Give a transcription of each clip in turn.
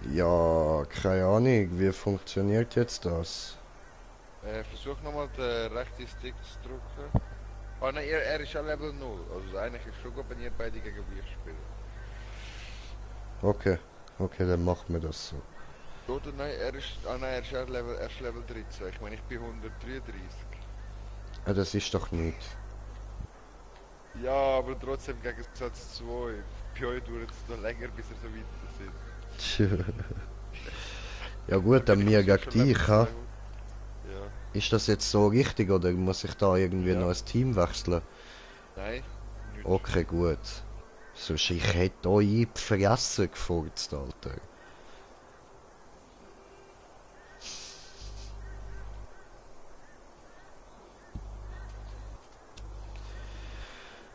Ja, keine Ahnung, wie funktioniert jetzt das? Versuch nochmal den rechten Stick zu drücken. Ah nein, er ist ja Level 0. Also eigentlich ist schon gut, wenn ihr beide gegen mich spielt. Okay, okay, dann machen wir das so. Oder nein, er ist. Ah nein, er ist Level 13. Ich meine, ich bin 133. Ah, das ist doch nichts. Ja, aber trotzdem gegen Satz 2. Bei euch dauert es noch länger, bis ihr so weit sind. Ja Dann gut, bin dann ich mir fast gegen schon Level dich, ha? 200. Ja. Ist das jetzt so richtig oder muss ich da irgendwie noch Ja. ein Team wechseln? Nein, nicht. Okay, gut. Sonst ich hätte euch in die Fresse gefurzt, Alter.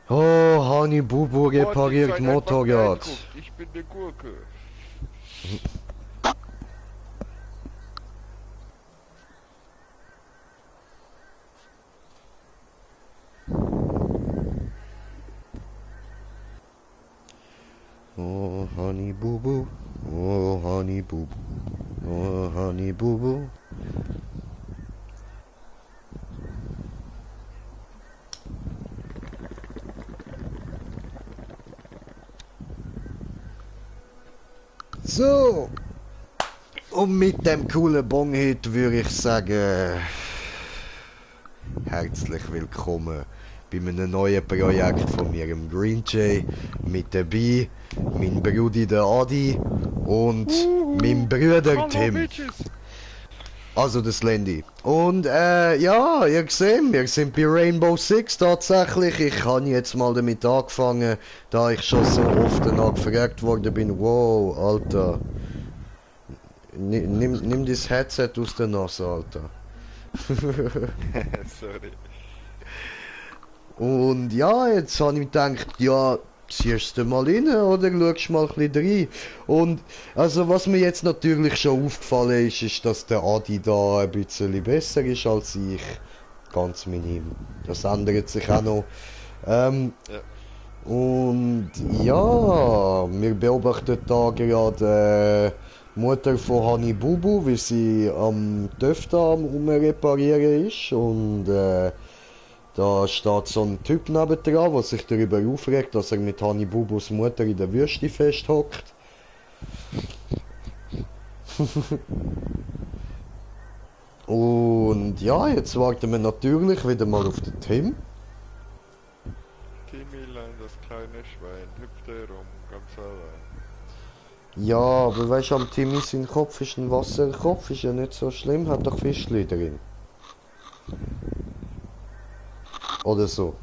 Oh, Hani Bubu What? Ihr repariert seid einfach Motorrad. beeindruckt. Ich bin der Gurke. Oh, Honey Boo Boo. Oh, Honey Boo Boo. Oh, Honey Boo Boo. So, und mit dem coolen Bong-Hit würde ich sagen, herzlich willkommen bei einem neuen Projekt von mir, im Green Jay. Mit dabei mein Brudi der Adi und mein Bruder Hallo Tim. Bitches. Also das Landy. Und ja, ihr seht, wir sind bei Rainbow Six tatsächlich. Ich habe jetzt mal damit angefangen, da ich schon so oft danach gefragt worden bin. Wow, Alter. Nimm das Headset aus der Nase, Alter. Sorry. Und ja, jetzt habe ich gedacht, ja, ziehst du mal rein oder schaust mal ein bisschen rein. Und also was mir jetzt natürlich schon aufgefallen ist, ist, dass der Adi da ein bisschen besser ist als ich. Ganz minim. Das ändert sich auch noch. Ähm, Ja. und ja, wir beobachten da gerade Mutter von Hani Bubu, wie sie am Töfte am Umreparieren ist. Und da steht so ein Typ nebendran, der sich darüber aufregt, dass er mit Hani Bubus Mutter in der Wüste festhockt. Und ja, jetzt warten wir natürlich wieder mal auf den Tim. Timilein, das kleine Schwein, hüpft herum, ganz allein. Ja, aber weißt du, am Timmy sein Kopf ist ein Wasserkopf, ist ja nicht so schlimm, hat doch Fischli drin. Oder so.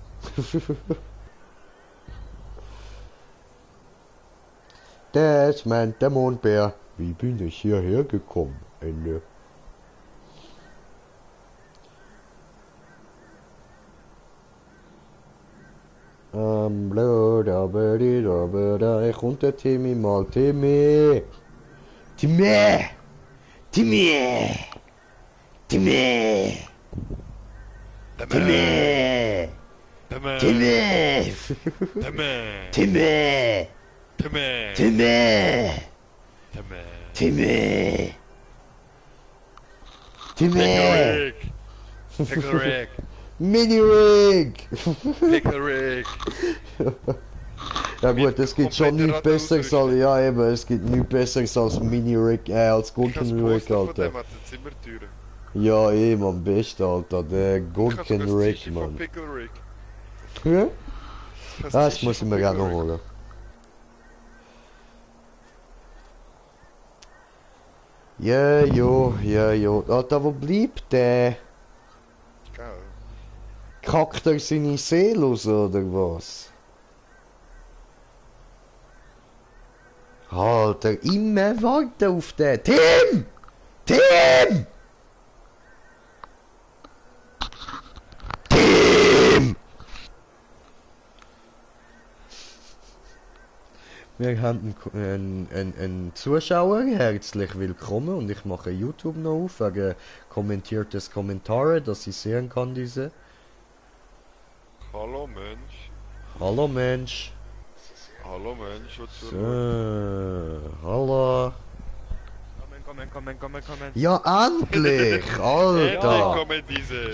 Das meint der Mondbär. Wie bin ich hierher gekommen? Ende. Blöda, blöda, blöda. Kommt der Timmy mal. Timmy! Timmy! Timmy! Timmy! Dämme! Timmy! Dämme! Timmy! Dämme! Timmy! Dämme! Timmy! Dämme! Timmy! Timmy! Pickle Rick! Pickle Rick! Mini-Rig! Pickle Rick! Ja gut, es gibt schon Komplette nichts Ratte Besseres als, ausrüsten. ja eben, es gibt nichts Besseres als Mini-Rig, als Ich habe das Gurken-Rig, Poster von Alter. dem an der Zimmertüre. Ja, eben, am besten, Alter, der Und ich habe sogar das Gurken-Rig, T-Shirt von Mann. Pickle Rick. Ja? Ich habe das Das T-Shirt muss ich von mir auch Pickle noch Rick. holen. Ja, jo. Alter, wo bleibt der? Geil. Kackt er seine Seele raus, oder was? Alter, immer warten auf den. Tim! Tim! Tim! Wir haben einen Zuschauer, herzlich willkommen und ich mache YouTube noch auf, wegen kommentiertes Kommentare, dass ich sehen kann diese. Hallo Mensch. Hallo Mensch. Hallo Mensch, was zur So, hallo. Kommen. Ja, endlich! Endlich Alter! kommen diese. Ulla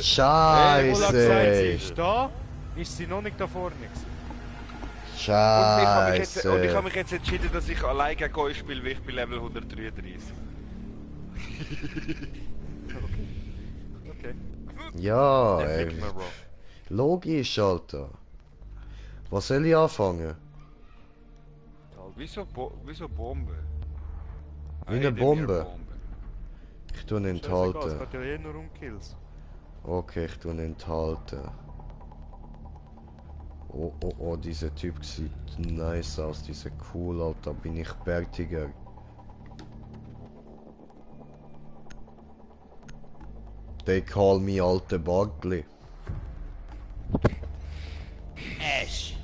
gesagt, sie Scheiße! ist da, ist sie noch nicht da vorne gewesen. Und ich habe Scheiße! mich jetzt entschieden, dass ich allein gegen euch spiele, weil ich bin Level 133. Okay. Ja, Der fickt mir, Bro. logisch, Alter. Was soll ich anfangen? Wieso Bombe? Wie eine Bombe? Ich tue ihn Scheißegal, es enthalten. geht ja eh nur um Kills. Okay, ich tue ihn enthalten. Oh, dieser Typ sieht nice aus, dieser cool, Alter, bin ich bärtiger. They call me alte Bartli. Ash!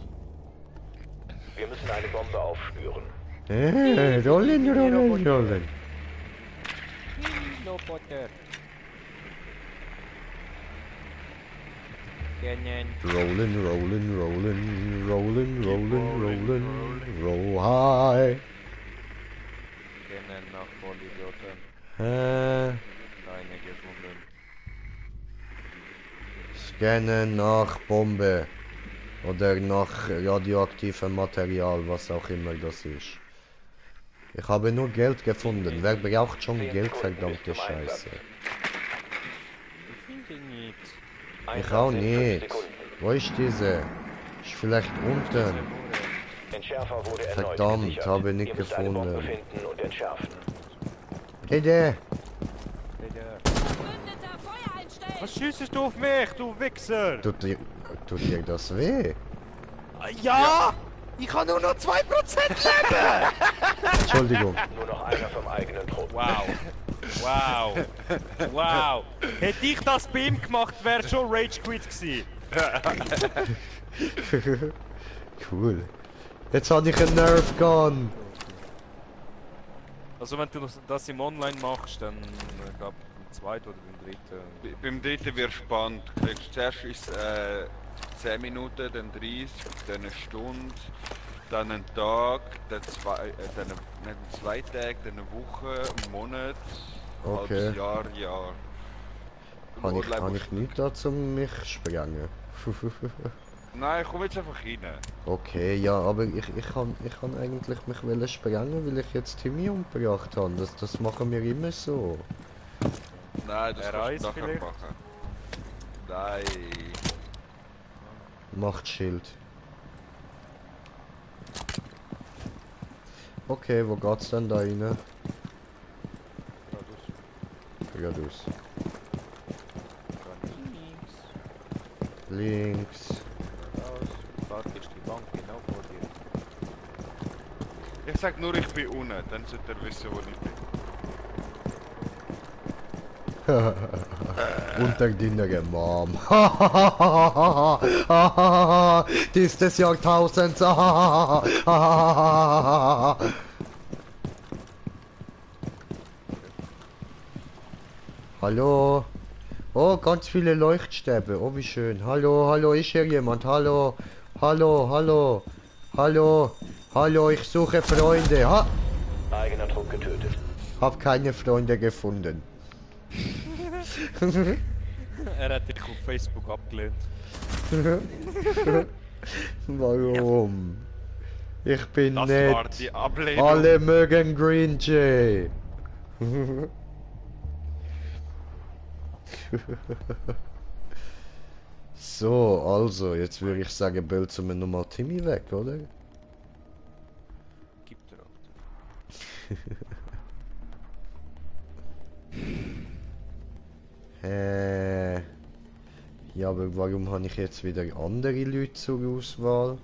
Wir müssen eine Bombe aufspüren. Rollen. No Potter. Canyon. Rollen. Roll high. Kennen nach Vollidioten. Keine gefunden. Scannen nach Bombe. Oder nach radioaktivem Material, was auch immer das ist. Ich habe nur Geld gefunden. Wer braucht schon Geld, verdammte Scheiße? Ich finde nichts. Ich auch nicht. Wo ist diese? Ist vielleicht unten. Entschärfer wurde erneut Verdammt, gesichert. habe nicht Ihr müsst eine Bombe gefunden. finden und entschärfen. Bitte. Verbündeter, Feuer einstellen! Was schießt du auf mich, du Wichser? Tut dir das weh? Ja! Ich habe nur noch 2% Leben! Entschuldigung. Nur noch einer vom eigenen Trupp. Wow! Hätte ich das bei ihm gemacht, wäre schon Rage Quit gewesen. Cool. Jetzt habe ich einen Nerf Gun. Also wenn du das im Online machst, dann glaub im zweiten oder im dritten. Beim dritten wird spannend. Zuerst ist 10 Minuten, dann 30, dann eine Stunde, dann ein Tag, dann nicht 2 Tage, dann eine Woche, einen Monat, Okay. halbes Jahr. Habe ich nicht dazu mich sprengen. Nein, komm jetzt einfach rein. Okay, ja, aber ich kann eigentlich mich wollen sprengen, weil ich jetzt Timmy umgebracht habe. Das machen wir immer so. Nein, das Er kannst reist du nachher vielleicht? machen. Nein. Macht Schild. Okay, wo geht's denn da rein? Geradeaus. Links. Dort ist die Bank genau vor dir. Ich sag nur, ich bin unten, dann sollt ihr wissen, wo ich bin. Unter deiner Mom. Dies des Jahrtausends. Hallo. Oh, ganz viele Leuchtstäbe. Oh, wie schön. Hallo, ist hier jemand? Hallo, ich suche Freunde. Eigener Trupp getötet. Hab keine Freunde gefunden. Er hat dich auf Facebook abgelehnt. Warum? Ich bin Das nett. war die Ablehnung. Alle mögen Green Jay. So, also, jetzt würde ich sagen, bölzen wir nochmal Timmy weg, oder? Gibt er auch. Ja, aber warum habe ich jetzt wieder andere Leute zur Auswahl?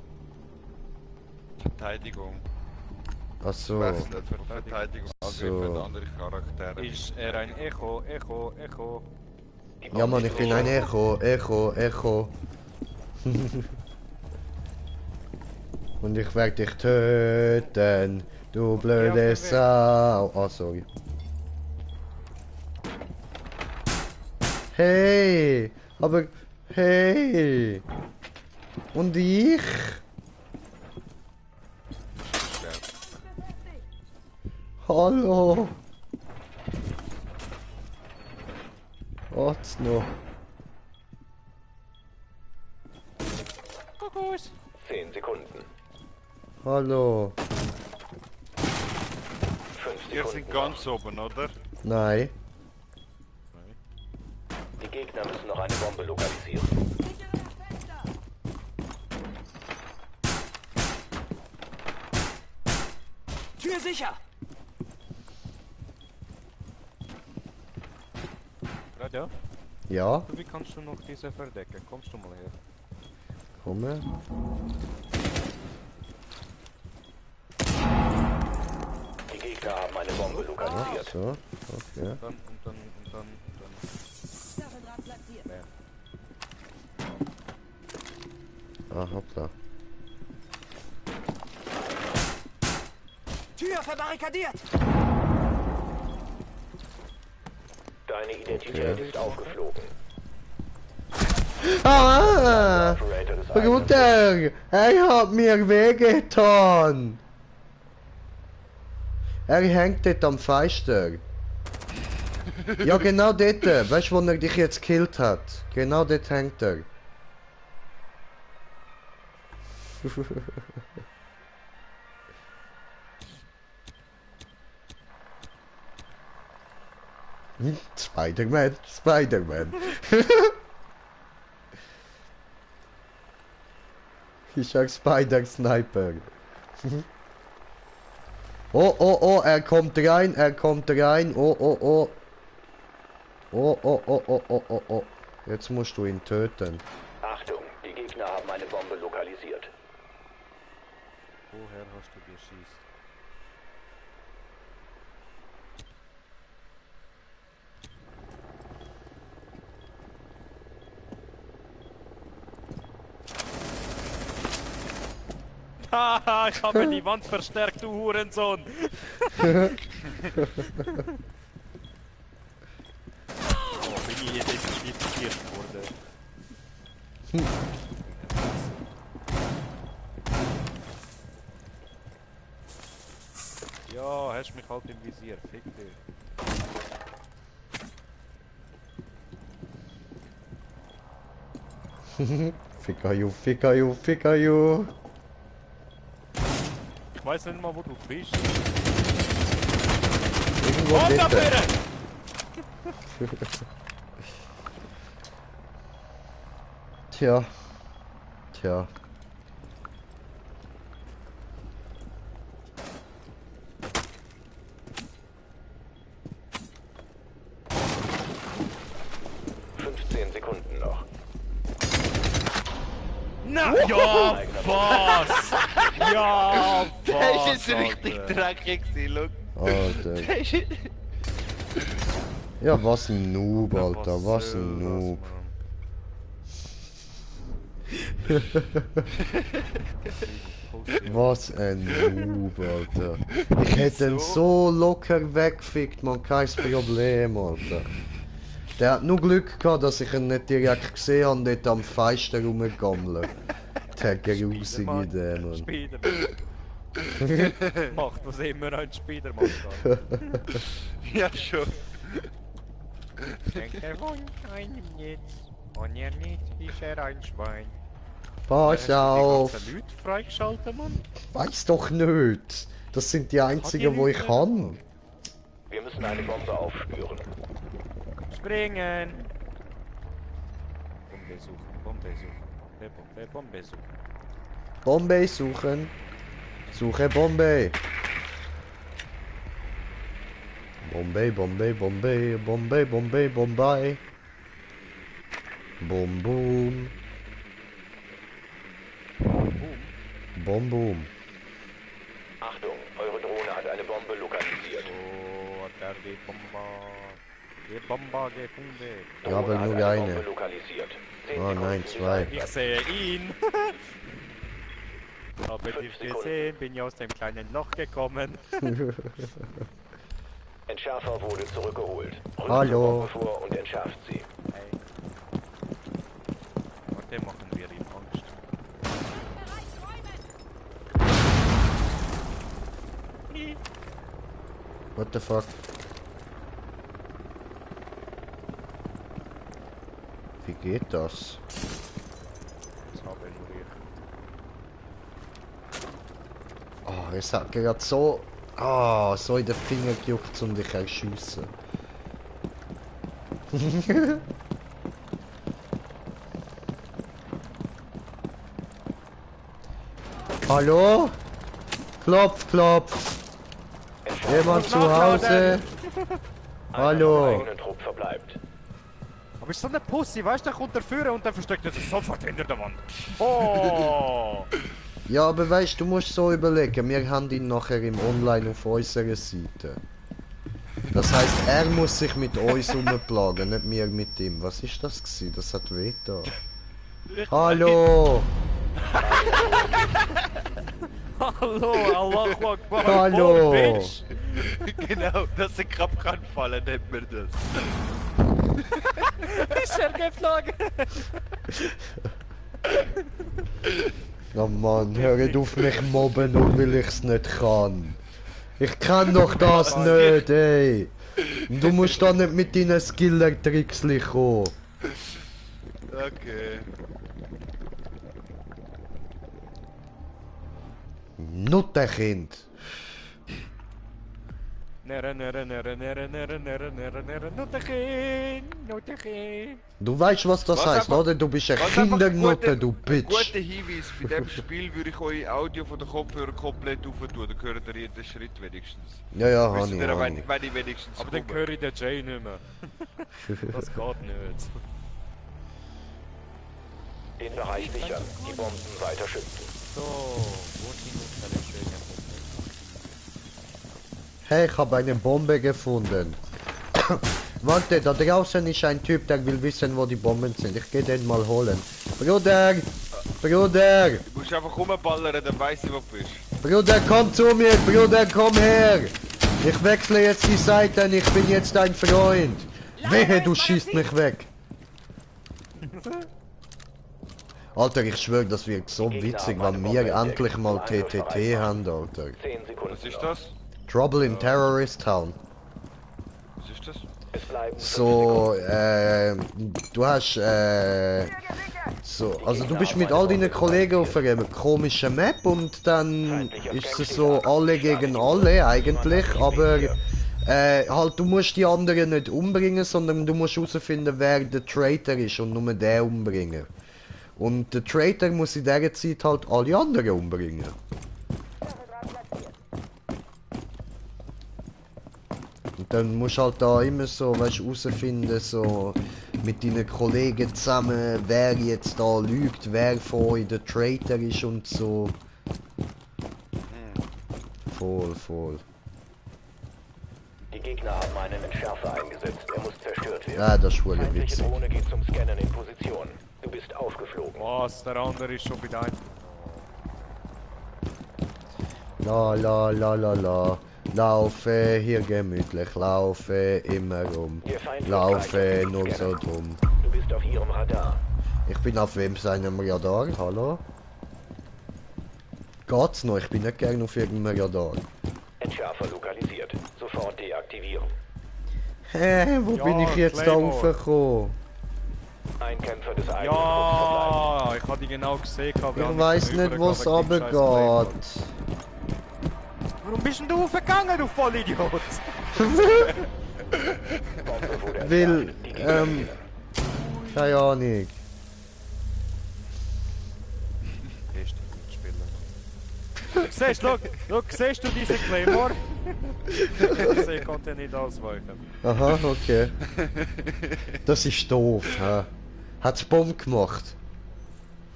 Verteidigung. Achso, Wechseln für Verteidigung, Angriff So. und andere Charaktere. Ist er ein Echo? ja Mann, ich bin ein Echo. Und ich werde dich töten, du blöde Sau. Ah, sorry. Hey, aber hey. Und ich? Hallo. Geht's noch? Kuckucks. 10 Sekunden. Hallo? 5 Ihr Sekunden. sind ganz oben, oder? Nein. Die Gegner müssen noch eine Bombe lokalisieren. Tür sicher! Radio, Ja, wie kannst du noch diese verdecken? Kommst du mal her? komme. Die Gegner haben eine Bombe lokalisiert. So, okay. Und dann. Stacheldraht platziert. Bam. Ah, hoppla. Tür verbarrikadiert! Deine Identität Okay. ist aufgeflogen. Ah! Operator des eigenen Bruder! Er hat mir wehgetan! Er hängt dort am Feister. Ja, genau dort. Weißt du, wo er dich jetzt gekillt hat? Genau dort hängt er. Spider-Man, Spider-Man. Ich sag Spider-Sniper. Oh, oh, oh, er kommt rein, er kommt rein. Oh, oh, oh. Oh, oh, oh, oh, oh, oh, oh. Jetzt musst du ihn töten. Achtung, die Gegner haben eine Bombe lokalisiert. Woher hast du geschießt? Haha, ich habe die Wand verstärkt, du Hurensohn! Oh, bin ich identifiziert worden. Ja, hast mich halt im Visier, fick dich. Ficker you, ficker you, ficker you. Ich weiß nicht mal, wo du bist. Irgendwo Oh, da bitte. wäre! Tja. Tja. Sekunden noch. Na, ja, was? Ja, was? Der ist jetzt richtig Alter. dreckig gewesen, Alter. schau. Der ist... Ja, was ein Noob, Alter. Was soll ein das, Noob. Mann? Was ein Noob, Alter. Ich hätte ihn so locker weggefickt, man, kein Problem, Alter. Der hat nur Glück gehabt, dass ich ihn nicht direkt gesehen habe, dort am Feister rumgammeln. Der grusige Dämon. Spidermann. Macht, was immer ein Spidermann kann. Ja, schon. Denkt er wohnt einem jetzt, und er nicht ist er ein Schwein. Pass auf! Leute freigeschaltet, Mann? Weiß doch nicht! Das sind die einzigen, wo ich kann. Wir müssen eine Bombe aufspüren. Springen! Bombe suchen, Bombe suchen. Bombe, Bombe suchen. Bombe suchen. Suche Bombe. Bombe, Bombe, Bombe, Bombe, Bombe, Bombay. Bum, boom. Bum, boom. Achtung, eure Drohne hat eine Bombe lokalisiert. Oh, der die Bomba. Die Bomba gefunden. Ja, aber Drohne hat nur eine eine. Bombe lokalisiert. 10 Oh Sekunden nein, bis zwei. Ich Einsatz. sehe ihn. Habe 5 dich Sekunden. gesehen, bin ich aus dem kleinen Loch gekommen. Entschärfer wurde zurückgeholt. Rückt Hallo. zur Bombe vor und entschärft sie. Hey. Warte, machen wir ihm Angst. What the fuck? Wie geht das? Das habe ich nur ich. Oh, es hat gerade so... Ah, so in den Finger gejuckt und ich erschiessen. Hallo? Klopf, klopf. Jemand zu Hause? Hallo? Eigenen Trupp verbleibt. Aber ist so eine Pussy, weißt du, der kommt dafür und dann versteckt er sich sofort hinter der Wand. Oh! Ja, aber weißt du, musst so überlegen, wir haben ihn nachher im Online auf unserer Seite. Das heißt, er muss sich mit uns umplagen, nicht wir mit ihm. Was ist das gewesen? Das hat weh da. Hallo! Hallo, Allahu Akbar. Hallo. Oh, Bitch. Genau, dass der Krab kann fallen, nennt man das. Ist er geflogen? Oh Mann, hört auf mich mobben, nur weil ich's nicht kann. Ich kann doch das nicht, ey. Du musst da nicht mit deinen Skiller-Tricks kommen. Okay. Nuttenkind. Du weißt, was das Was heißt, aber- oder? Du bist eine Was einfach Kindernutte, du Ein Bitch. guter Hinweis, bei diesem Spiel würde ich euch Audio von den Kopfhörern komplett aufentun, dann hört ihr jeden Schritt wenigstens. Ja, ja, Wisst Hani, ihr, Hani. wenn ich wenigstens Aber dann komme. höre ich den Jay nicht mehr. Das geht nicht. Den Bereich sichern. Die Bomben weiter schützen. So, working with Penetration. Hey, ich habe eine Bombe gefunden. Warte, da draußen ist ein Typ, der will wissen, wo die Bomben sind. Ich gehe den mal holen. Bruder! Bruder! Du musst einfach rumballern, dann weiss ich, wo du bist. Bruder, komm zu mir! Bruder, komm her! Ich wechsle jetzt die Seiten, ich bin jetzt dein Freund. Wehe, du schießt mich weg. Alter, ich schwöre, das wird so witzig, wenn wir endlich mal TTT haben, Alter. 10 Sekunden. Was ist noch. das? Trouble in Terrorist Town. Was ist das? Es bleiben 5 So, Sekunden. du hast, so, also du bist mit all deinen Kollegen auf einer komischen Map und dann ist es so alle gegen alle eigentlich, aber halt du musst die anderen nicht umbringen, sondern du musst herausfinden, wer der Traitor ist und nur den umbringen. Und der Traitor muss in dieser Zeit halt alle anderen umbringen. Und dann musst du halt da immer so, weißt du, herausfinden, so mit deinen Kollegen zusammen, wer jetzt da lügt, wer von euch der Traitor ist und so. Voll, voll. Die Gegner haben einen Entschärfer eingesetzt. Er muss zerstört werden. Ja, das ist wohl Feindliche witzig. Drohne geht zum Scannen in Position. Du bist aufgeflogen. Was? Der andere ist schon bei deinem. La la la la la. Laufe hier gemütlich, laufe immer rum. Der Feind wird Laufe gleich auf nur dich so scannen. drum. Du bist auf ihrem Radar. Ich bin auf wem seinem Radar? Hallo? Geht's noch? Ich bin nicht gern auf irgendeinem Radar. Entschärfer lokalisiert. Sofort deaktivieren. Hä, wo Ja, bin ich jetzt da Claymore. raufgekommen? Ein Kämpfer des eigenen Trupps verbleibt. Ja, ich habe die genau gesehen. Ich weiß nicht, was runtergeht. Warum bist denn du aufgegangen, du Vollidiot? Bombe wurde Weil, entfernt. Die Gegner fehlen. keine Ahnung. Beste Mitspieler. Siehst du, schau, siehst du diese Claymore? Sie konnte nicht ausweichen. Aha, okay. Das ist doof, hä? Hat's Bomb gemacht?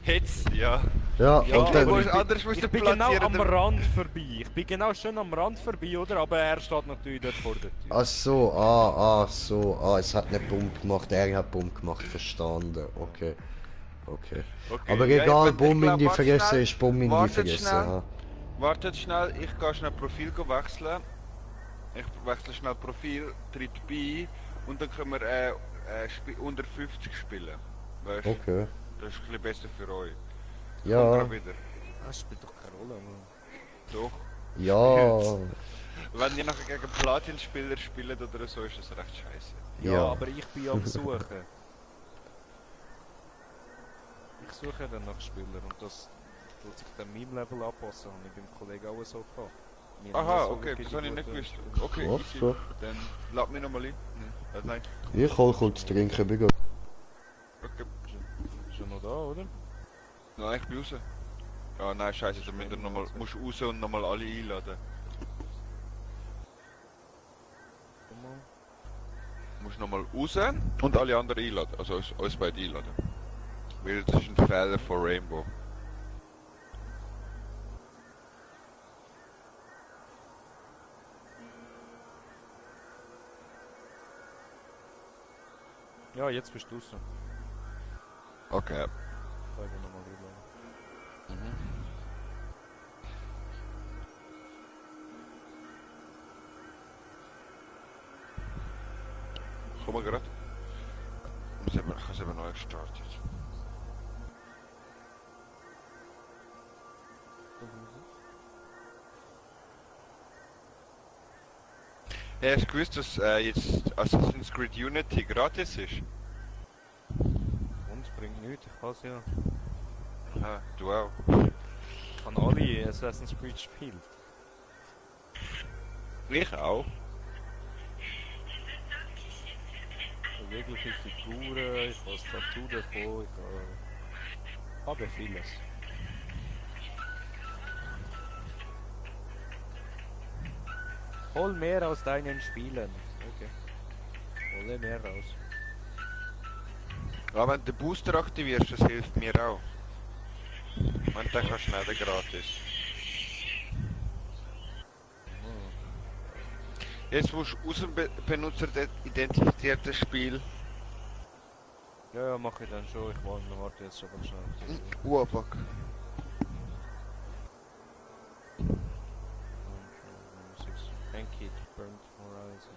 Jetzt? Ja. Ja, Ja, und dann... aber Anders musst du Ich bin genau platzieren. am Rand vorbei. Ich bin genau schön am Rand vorbei, oder? Aber er steht natürlich dort vor der Tür. Ach so, so, es hat nicht Bomb gemacht, er hat Bomb gemacht, verstanden, okay. Okay. Okay, Aber ja, egal, ich Bomb in glaub, die warte Fresse schnell. ist Bomb in die Wartet Fresse, schnell. ha. Wartet schnell, ich gehe schnell Profil wechseln. Ich wechsle schnell Profil, tritt bei und dann können wir unter 50 spielen. Weißt du? Okay. Das ist ein bisschen besser für euch. Ja, Kommt wieder. Das spielt doch keine Rolle, Mann. Doch. ja, Wenn ihr nachher gegen Platin-Spieler spielt oder so, ist das recht scheiße. Ja, ja. aber ich bin am Suchen. Ich suche dann nach Spielern und das tut sich dann meinem Level anpassen. Habe ich beim Kollegen auch so gehabt. Wir haben Aha, so okay, wirklich das habe ich nicht gute gewusst. Spieler. Okay, Was easy. so? Dann lad mich nochmal ein. Nein. Ich hol kurz trinken, bin gut. Okay. Ist er noch da, oder? Nein, ich bin raus. Ah nein, scheiße, dann musst du raus und nochmal alle einladen. Komm mal. Du musst nochmal raus und alle anderen einladen. Also uns beide einladen. Weil das ist ein Fehler von Rainbow. Ja, jetzt bist du draußen. Okay. Kann ich nochmal rüber. Komm mal gerade. Ich habe es eben neu gestartet. Hey, hast du gewusst, dass jetzt Assassin's Creed Unity gratis ist? Und bringt nichts, ich kann es ja. Aha, du auch. Ich habe alle Assassin's Creed gespielt. Ich auch. Bewegliche Figuren, ich habe das Tattoo davon, ich habe vieles. Hol mehr aus deinen Spielen. Okay. Hole mehr raus. Ja, wenn du den Booster aktivierst, das hilft mir auch. Und dann kannst du schneller gratis. Jetzt musst du aus dem Benutzer identifizierten Spiel. Ja, mache ich dann schon. Ich warte jetzt schon ganz schnell. Oh fuck. Thank it, Burnt Horizon.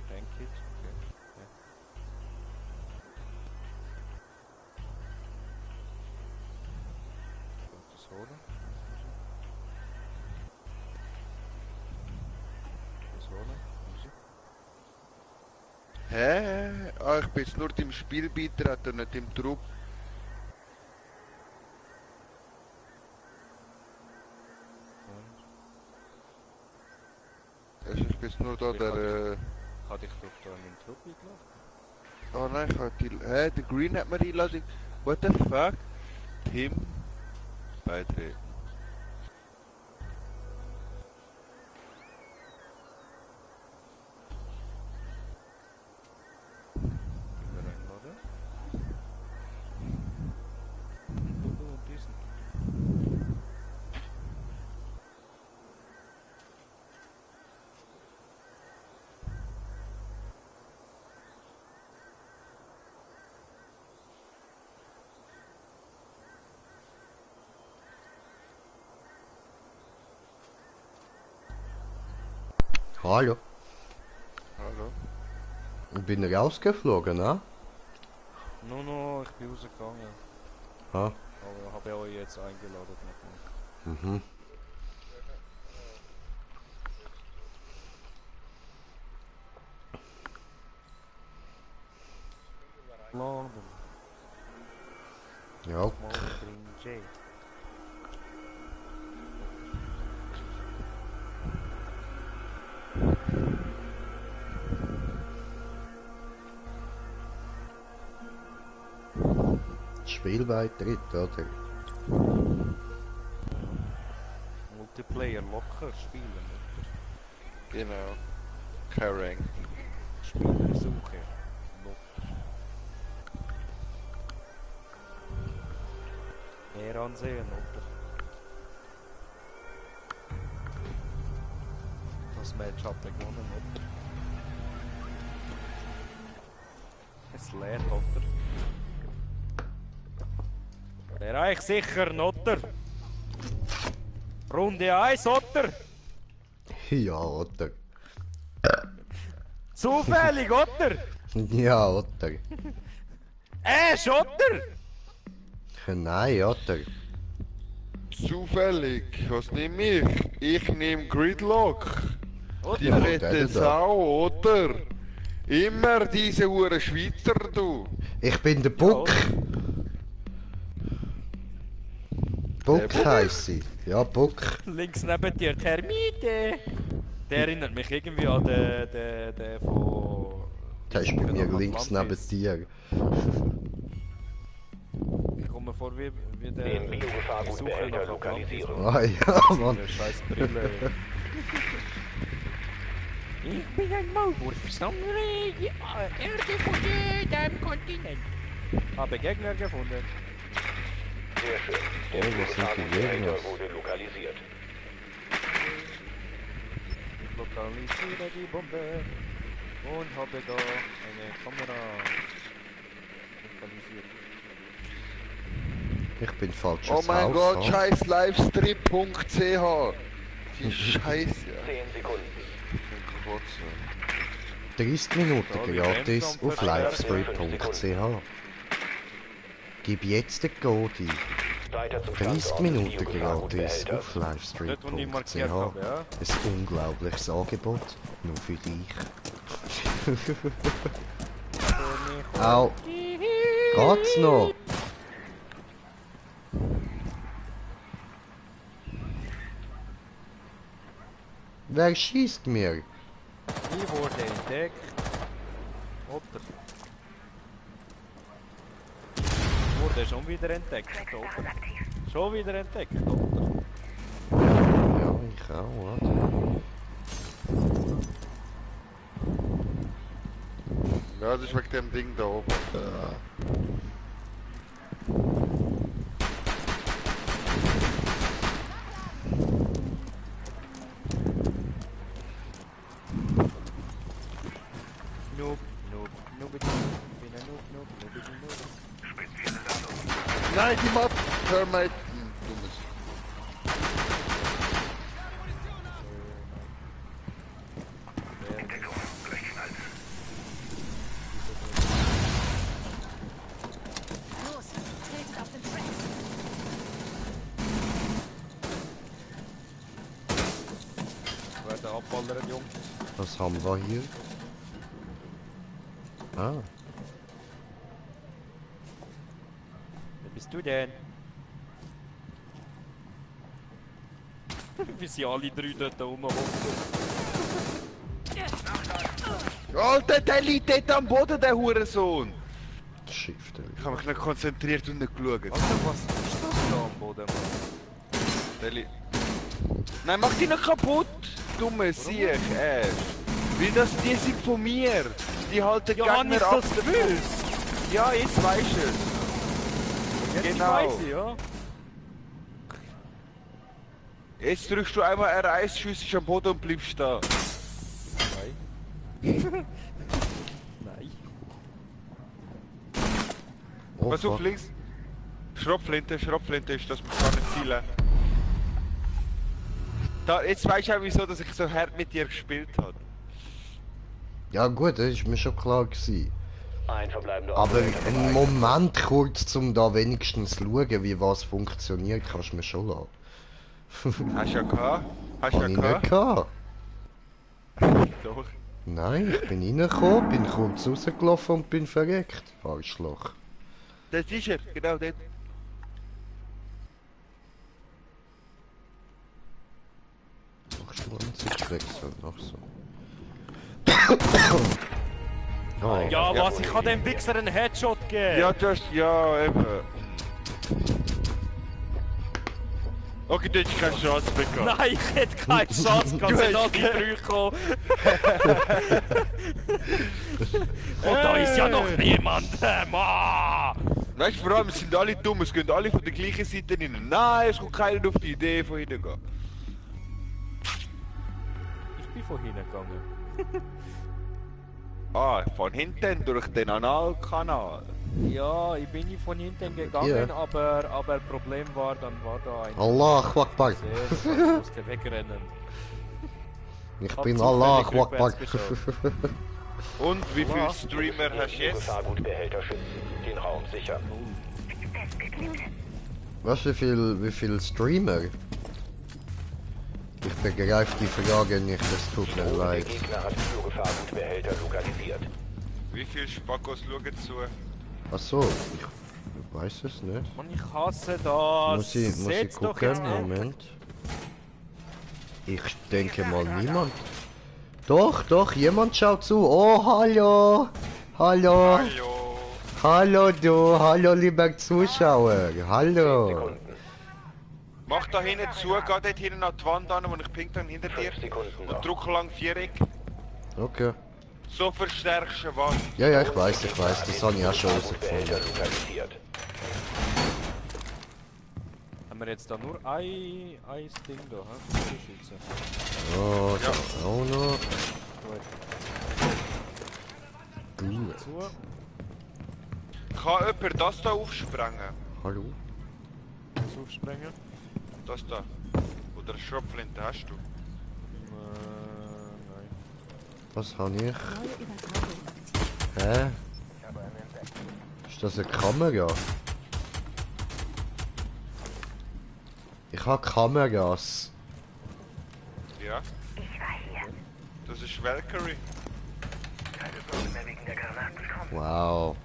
Thank it, okay. Ja. Das holen. Das holen. Hä? Ah, ich bin jetzt nur im Spiel beitreten, nicht im Trupp. Ich bin jetzt nur da der... Hatte ich doch da meinen Trupp eingeladen? Oh nein, ich hab die... Hä? Der Green hat mir die Einladung... What the fuck? Tim... Beitreten. Können wir einladen? Und diesen. Hallo. Hallo? Bin rausgeflogen, ne? No, ich bin rausgegangen. Ah. Aber habe euch jetzt eingeladen nochmal. Mhm. London. Ja. Green J. Spielbeitritt, oder? Multiplayer locker spielen. Genau. Kein Rank. Spielersuche. Locker. Mehr ansehen, oder? Das Match hat er gewonnen, oder? Es leert, oder? Bereich sicher, Notter. Runde 1, Otter. Ja, oder? Zufällig, Otter. Ja, oder? Otter. Nein, oder? Zufällig, was nehm ich? Ich nehm Gridlock. Die Otter. fette der da. Sau, oder? Immer diese hure Schweizer, du. Ich bin der Buck. Buck heisst sie. Ja, Buck. Links neben dir, Termite! Der erinnert mich irgendwie an den von... Der ist bei mir links neben dir. Ich komme mir vor wie der... Den Biogefahrgutbehälter lokalisieren. Ah ja, Mann. Der scheiß Brille. Ich bin ein Maulwurfsammler, Erde von jedem Kontinent. Habe Gegner gefunden. Sehr schön. Der Oh, was sind die Gegner? Biogefahrgutbehälter wurde lokalisiert. Ich lokalisiere die Bombe und habe da eine Kamera lokalisiert. Ich bin falsches Oh mein Haus. Gott, ah. scheiß livestream.ch. Die Scheiße. 10 Sekunden. 30 Minuten Ja, wie gratis Gamescom auf verstärkt. livestream.ch. Gib jetzt den Code ein. Weiter zum 30 Standort Minuten des gratis Biogefahrgutbehälters. auf Dort, wo ich markiert livestream.ch. habe, ja? Ein unglaubliches Angebot, nur für dich. Au. Geht's noch? Wer schießt mir? Ich wurde entdeckt. Oder? Ich wurde schon wieder entdeckt, oder? Schon wieder entdeckt, oder? Ja, ich auch, oder? Ja, das ist wegen dem Ding da oben. Noob, noob, noobity, bin ein Noob, noob, noobity, noob. Nein, die Mod! Termite! Dummes. Los, tretet auf den Track. Ich werde abballern, Jungs. Was haben wir hier? Ah, Wer bist du denn? Wie sie alle drei dort rumhocken. Alter, der liegt dort am Boden, der Hurensohn! Shift. Ich habe mich nicht konzentriert und nicht geschaut. Alter, was ist das da am Boden, Mann? Der Nein, mach die nicht kaputt! Dumme Siech, Wie das, die sind von mir! Die halten Ja, Mann, Gegner ist ab. das gewusst? Ja, jetzt weiß ich es. Jetzt Genau. weiss ich, ja. Jetzt drückst du einmal R1, schießt am Boden und bleibst da. Nein. Oh, Pass auf, fuck. links. Schrotflinte ist das, man kann nicht zielen. Da, jetzt weißt du auch, wieso dass ich so hart mit dir gespielt habe. Ja gut, das ist mir schon klar gewesen. Ein verbleibender Aber Operator einen frei. Moment kurz, um da wenigstens zu schauen, wie was funktioniert, kannst du mir schon lassen. Hast du ja gehabt? Hast du Hab ja ich nicht gehabt? gehabt. Doch. Nein, ich bin reingekommen, bin kurz rausgelaufen und bin verreckt. Arschloch. Das ist er, genau dort. Machst du Ansichtwechsel? Ach so. Oh, Ja, was? Ich kann dem Wichser einen Headshot geben! Ja, du hast, ja, eben. Okay, du hast keine Chance mehr gehabt. Nein, ich hätte keine Chance, kann sie noch die drei kommen. Und da ist ja noch niemand. Mann! Weißt du, vor allem, es sind alle dumm, es gehen alle von der gleichen Seite rein. Nein, es kommt keiner auf die Idee, von hinten gehen. Ich bin von hinten gegangen. Ah, von hinten durch den Analkanal. Ja, ich bin nicht von hinten gegangen, Ja. aber Problem war, dann war da ein... Allah Akbar. Sehr, ich musste wegrennen. Ich Hab bin zufällig Allah Akbar. rückwärts geschaut. Und wie viele Oha. Streamer hast du jetzt? Biogefahrgutbehälter schützen. Den Raum sichern. Weißt du, wie viel Streamer? Ich begreife die Frage nicht, es tut mir Der leid. Gegner hat Biogefahrgutbehälter lokalisiert. Wie viele Spackos schauen zu? Achso, ich weiß es nicht. Mann, ich hasse das. Muss ich Setz doch gucken? jetzt mal. Moment. Ich denke mal niemand. Doch, jemand schaut zu. Oh, hallo! Hallo! Hallo. Hallo du! Hallo lieber Zuschauer! 10 Hallo! Sekunden. Mach da hinten zu, geh dort hinten an die Wand an, wo ich pink dann hinter dir. 5 Sekunden Und noch. drück lang Viereck. Okay. So verstärkst du die Wand. Ja, ich weiß, das habe ich auch schon Behälter rausgefunden. lokalisiert. Haben wir jetzt da nur ein Ding da, hä? Schützen. Oh, Ja. da auch noch. Gut. Gut. Zu. Kann jemand das da aufsprengen? Hallo? Was aufsprengen? Das da. Oder eine Schrotflinte hast du? Nein. Was habe ich? Neue Übertragung aktiv. Hä? Ist das eine Kamera? Ich habe Kameras. Ja. Das ist Valkyrie. Wow.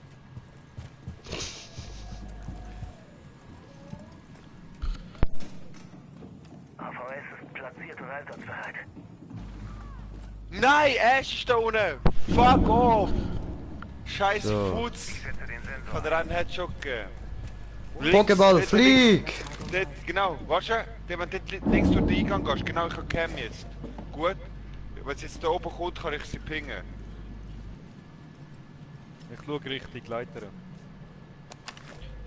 AVS ist platziert und einsatzbereit. Nein, Ash ist da unten! Fuck off! Scheiß So. Putz! Ich hab dir einen Headshot gegeben. Pokéball, Links, flieg! Dort, genau, weißt du? Wenn du dort links durch den Eingang gehst, genau, ich habe Cam jetzt. Gut. Wenn es jetzt da oben kommt, kann ich sie pingen. Ich schaue richtig Leiter.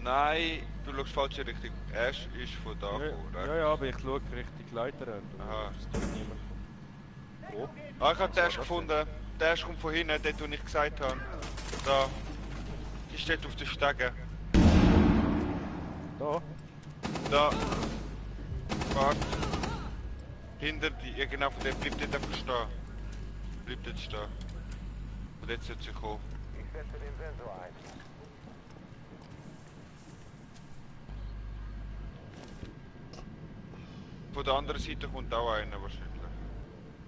Nein, du schaust falsche Richtung. Ash ist von da gekommen, Ja, aber ich schaue richtig Leiter. Aha. Oh. Ah, ich hab den Ash gefunden. Der Ash kommt von hinten, dort wo ich gesagt habe. Da. Die steht auf den Stegen. Da. Da. Warte. Hinter die, ja genau, von dem bleibt dort einfach stehen. Bleibt jetzt stehen. Und jetzt wird sie kommen. Ich setze den Sensor ein. Von der anderen Seite kommt auch einer wahrscheinlich.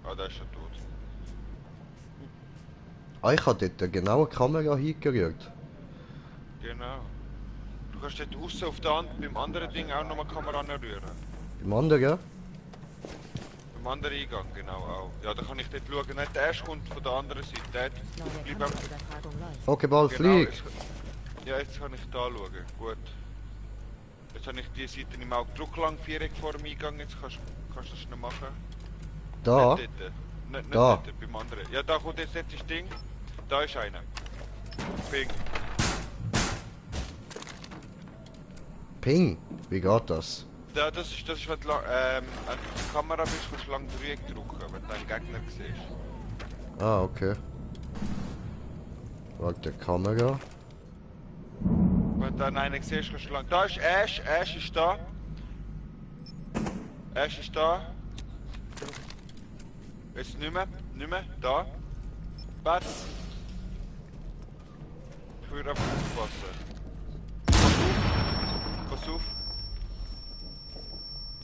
Ah, der ist schon tot. Ah, ich habe dort genau eine Kamera hingerührt. Genau. Du kannst dort aussen auf der beim anderen Ding auch nochmal die Kamera anrühren. Beim anderen? Beim anderen Eingang, genau auch. Ja, da kann ich dort schauen. Nicht der erste kommt von der anderen Seite. Dort. Neue Bleib einfach. Kameraübertragung läuft. Pokéball, Genau, flieg! ja, jetzt kann ich da schauen. Gut. Jetzt habe ich die Seite im Auge. Druck lang Viereck vor dem Eingang. Jetzt kannst du das schnell machen. Da? Nicht dort. Nicht Da. dort, beim anderen. Ja, da kommt jetzt das Ding. Da ist einer. Ping. Ping! Wie geht das? Ja, das ist, wenn du an der Kamera bist, kannst du lang Dreieck drücken, wenn du deinen Gegner siehst. Ah, okay. Warte, Kamera. Wenn du dann einen siehst, kannst du lang... Da ist Ash, Ash ist da. Ash ist da. Jetzt nicht mehr, da. Was? Ich würde einfach aufpassen. Pass auf.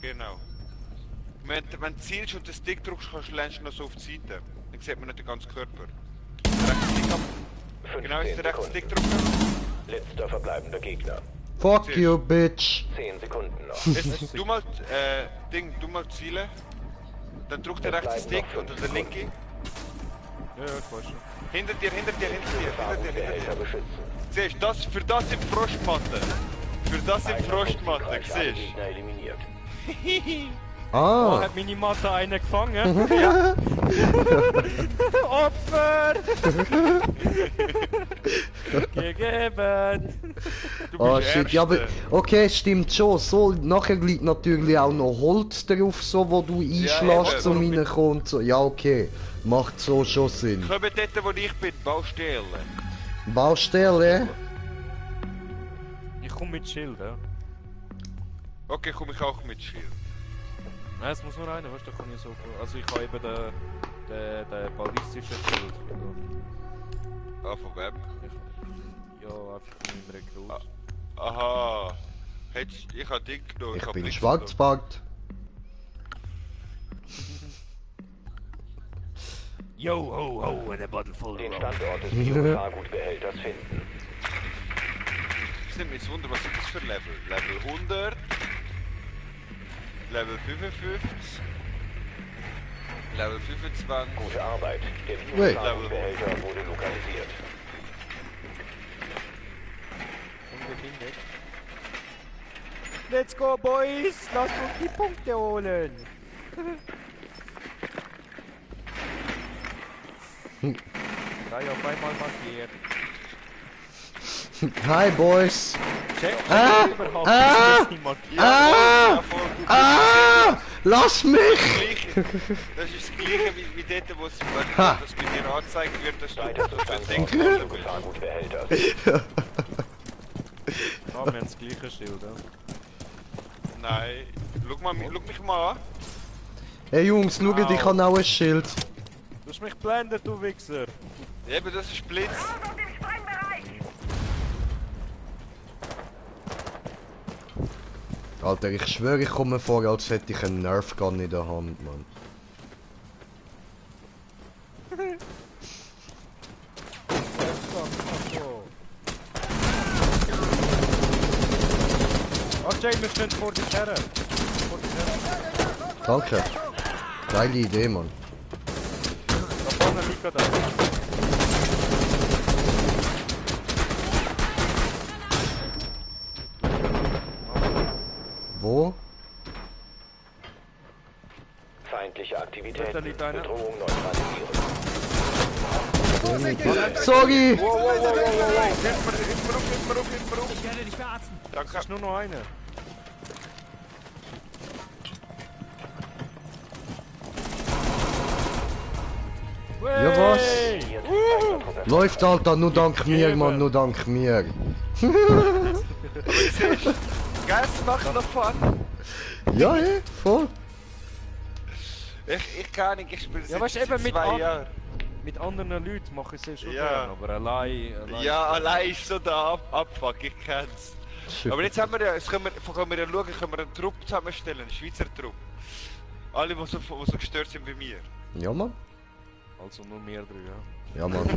Genau. Wenn du zielst und den Stick drückst, kannst du längst noch so auf die Seite. Dann sieht man nicht den ganzen Körper. Rechts Stick ab. Genau, jetzt den rechten Stick drücken. Letzter verbleibender Gegner. Fuck you, bitch! 10 Sekunden noch. Jetzt du mal, du mal zielen. Dann drück den rechten Stick oder den linken. Ja, ich weiß schon. Hinter dir. Behälter beschützen. Siehst du, für das sind Frostmatten. Für das sind Frostmatten, Siegreich alle siehst Gegner eliminiert. Oh, Ah! hat meine Matte einen gefangen? Ja. Opfer! Gegeben! du? Oh bist shit, ja, aber Erster. okay, stimmt schon. So, nachher liegt natürlich auch noch Holz drauf, so wo du einschlägst eben. zum reinkommen und so. Ja, okay. Macht so schon Sinn. Komm dort, wo ich bin, Baustelle. Baustelle? Ich komme mit Schild, ja. Okay, komm ich auch mit Schild. Nein, es muss nur einer, weißt du, da kann ich so... Also ich habe eben den ballistischen Schild. Ah, von wem? Ja, einfach von meinem Rekrut. Aha. Ich hab Ding genommen. Ich hab bin nichts Schwarzbart. Yo, ho, ho, and a bottle full Den of Standort des Biogefahrgutbehälters finden. nimmt mich Wunder, was sind das für Level? Level 100, Level 55, Level 25. Gute Arbeit. Der Wait. Biogefahrgutbehälter wurde lokalisiert. Unbefindet. Let's go, Boys! Lasst uns die Punkte holen! Drei auf einmal markiert. Hi, Boys. Check überhaupt Ah! nicht markiert. Ah! Ah! Lass mich! Das ist das gleiche wie dort, wo es Ha. das bei dir angezeigt wird, dass du Weiter das Zustand verdeckt des worden bist. Biogefahrgutbehälters. Ah, wir haben das gleiche Schild, ja. Nein, schau mich mal an. Hey Jungs, schaut, ich habe auch ein Schild. Du hast mich blendet, du Wichser! Eben, das ist Blitz. Alter, ich schwöre, ich komme mir vor, als hätte ich einen Nerf Gun in der Hand, Mann. Ach Jay, wir stehen vor die Kerre. Vor die Kerre. Danke. Geile Idee, Mann. Da vorne liegt er da. Wo? Feindliche Aktivität. Da liegt einer. Bedrohung neutralisieren. Sorry! Hilf mir auf. Ich werde dich verarzten. Danke. Es ist nur noch einer. Ja, was? Hier Feindtruppe. Läuft, Alter, nur dank mir, Mann, nur dank mir. Geil, es macht noch Fun. Ja, hey, voll. Ich kann nicht, ich spiele Ja, weißt du, eben mit 2 an- Jahren. Mit anderen Leuten mache ich es ja schon Ja. gern, aber allein... Ja, allein ist so der Abfuck, ich kenn's. Aber jetzt haben wir ja, jetzt können wir ja schauen, können wir einen Trupp zusammenstellen, einen Schweizer Trupp. Alle, die so gestört sind wie mir. Ja, Mann. Also nur mehr drüber, ja. Ja, Mann.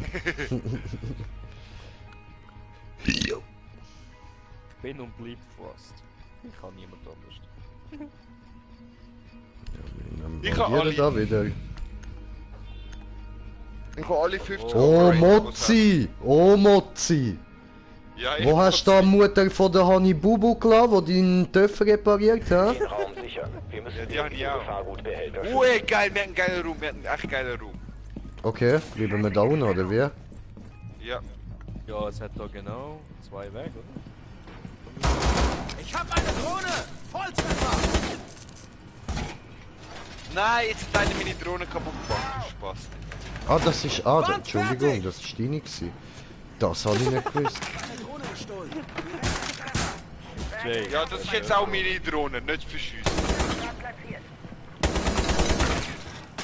Bin und bleib fast. Ich kann niemand anders. Ich habe alle. Da wieder. Ich habe alle 50 Oh, Operator, Mozzi! Oh, Mozzi! Ja, ich Wo hast du da die Mutter von der Hani Bubu gelassen, die deinen TÜV repariert hat? Den Raum sichern. Wir müssen Ja, die den haben ja auch. Biogefahrgutbehälter Oh, ey, geil, wir haben einen geilen Raum, wir haben einen echt geilen Raum. Okay, bleiben wir da unten, oder wie? Ja. Ja, es hat da genau 2 Wege, oder? Ich hab eine Drohne! Volltreffer! Nein, jetzt hat einer meine Drohne kaputt gemacht, du Spaß. Ah, das ist... Ah, da, Entschuldigung, das ist deine gewesen. Das habe ich nicht gewusst. Eine Drohne gestohlen. Jay. Ja, das ist jetzt auch meine Drohne, nicht für Schüsse.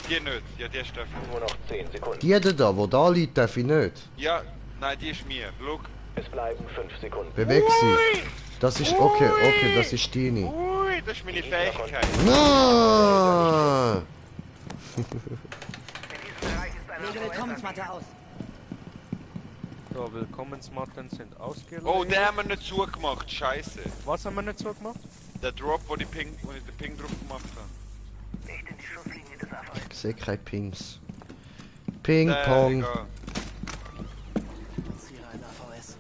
Die nicht, ja, die ist dafür. Nur noch 10 Sekunden. Die da, wo da liegt, darf ich nicht. Ja, nein, die ist mir. Schau. Es bleiben 5 Sekunden. Beweg sie. Das ist... Okay, okay, das ist deine. Ui, das ist meine Fähigkeit. Nein! Lege Willkommensmatte aus. So, Willkommensmatten sind ausgelegt. Oh, den haben wir nicht zugemacht, scheiße. Was haben wir nicht so gemacht? Der Drop, wo ich den Ping drauf gemacht habe. Nicht in die Schusslinie des AVS. Ich sehe keine Pings. Ping-Pong. Egal. Ziele ein AVS.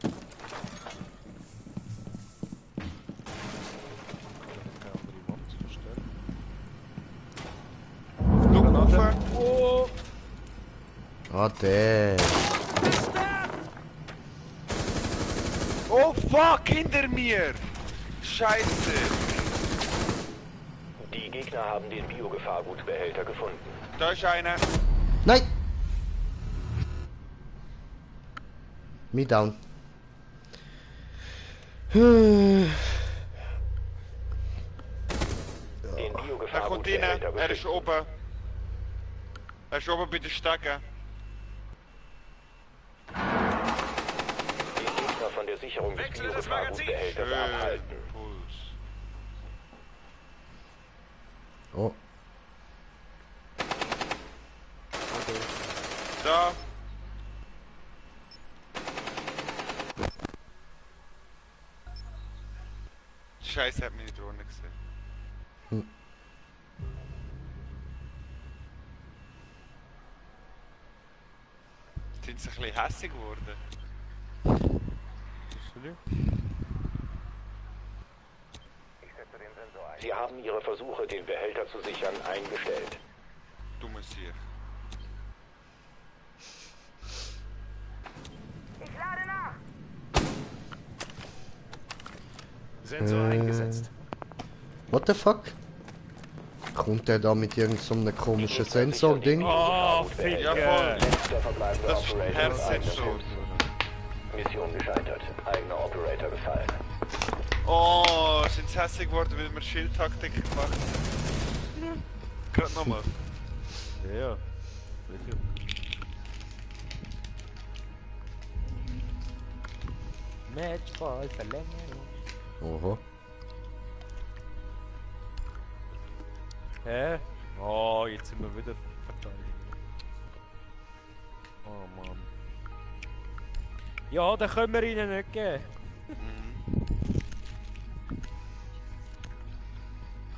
Keine andere Wand verstellen. Schau rauf. Oh! Ah, der. Oh fuck, hinter mir! Scheiße! Die Gegner haben den Biogefahrgutbehälter gefunden. Da ist einer. Nein! Me down. Den Er kommt rein, Biogefahrgutbehälter er ist beschützen. oben. Er ist oben bei den Stecken. Den Gegner von der Sicherung des Biogefahrgutbehälters abhalten. Puls. Oh. Da. Scheiße hat meine Drohne gesehen. Sind sie ein bisschen hässig geworden? Ich setze den Sensor ein. Sie haben Ihre Versuche, den Behälter zu sichern, eingestellt. Dummes hier. Ich lade nach. Sensor eingesetzt. What the fuck? Kommt der da mit irgendeinem so einem komischen Sensor-Ding? Oh, Ja, Ficker! voll. Letzter verbleibender Das ist ein Operator des eigenen Herzensschutz. Schiffs. Mission gescheitert. Eigener Operator gefallen. Oh, sind sie hässig geworden, weil wir Schildtaktik gemacht haben? Gerade nochmal. Ja, sicher. Matchball, Verlängerung. Oho. Hä? Oh, jetzt sind wir wieder verteidigt. Oh Mann. Ja, dann können wir ihnen nicht geben.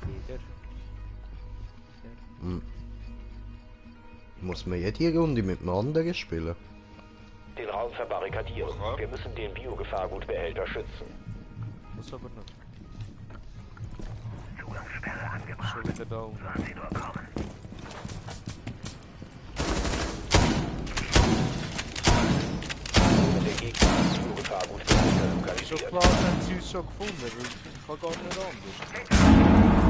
Wieder. Muss man jede Runde mit einem anderen spielen? Den Raum verbarrikadieren. Warum? Wir müssen den Biogefahrgutbehälter schützen. Das aber nicht. Zugangssperre angebracht. Schon wieder da unten. Lass sie durchkommen. Der Gegner hat Biogefahrgutbehälter Schon lokalisiert. klar haben sie uns schon gefunden, weil ich kann gar nicht anders.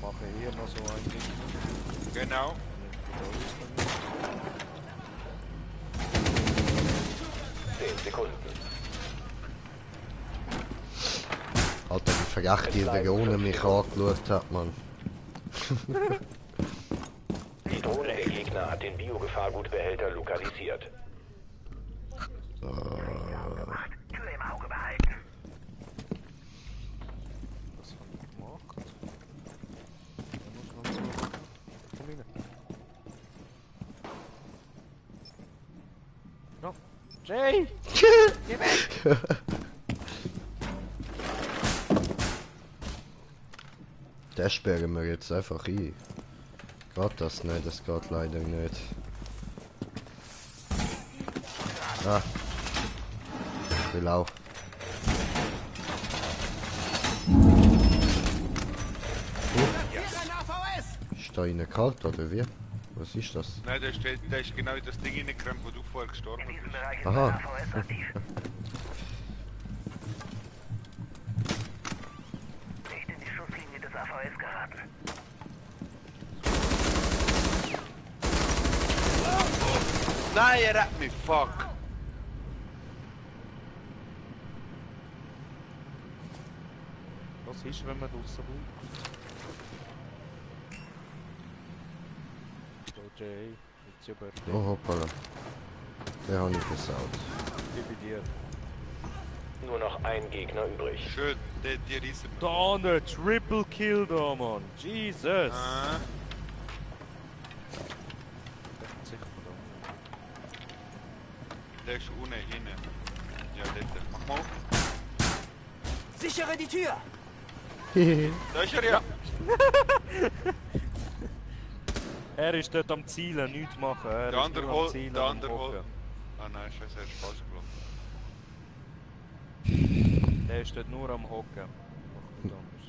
Mache hier noch so ein Ding. Genau. Zehn Sekunden. Alter, wie verrecht die Verone mich angeschaut hat, man. Die Drohne der Gegner hat den Biogefahrgutbehälter lokalisiert. Tür im Auge behalten. Was habe ich gemacht? Da muss man so... Komm rein. No. Jay! Geh weg! Den sperren wir jetzt einfach ein. Geht das nicht? Das geht leider nicht. Ah. Ich will auch. Ist da innen kalt oder wie? Was ist das? Nein, der ist genau in das Ding reingerannt, wo du vorher gestorben In diesem bist. Bereich ist Aha. der AVS aktiv. Nicht in die Schusslinie des AVS geraten. Nein, er hat mich, fuck! Was ist, wenn man draussen bleibt? So, Jay, jetzt über dich. Oh hoppala. Den habe ich gesaut. Ich bei dir. Nur noch ein Gegner übrig. Schön, die riesen. Da ne, Triple Kill da, Mann. Jesus! Ah, Das ist sicher verdammt. der ist unten hinten. Ja, dort. Mach mal. Sichere die Tür! Da ist er ja! Er ist dort am Zielen, nichts machen. Er Der ist andere nur am holt. Zielen Der und andere am holt. Hocken. Ah nein, scheiße, er ist falsch gelaufen. Der ist dort nur am Hocken. Macht nichts anderes.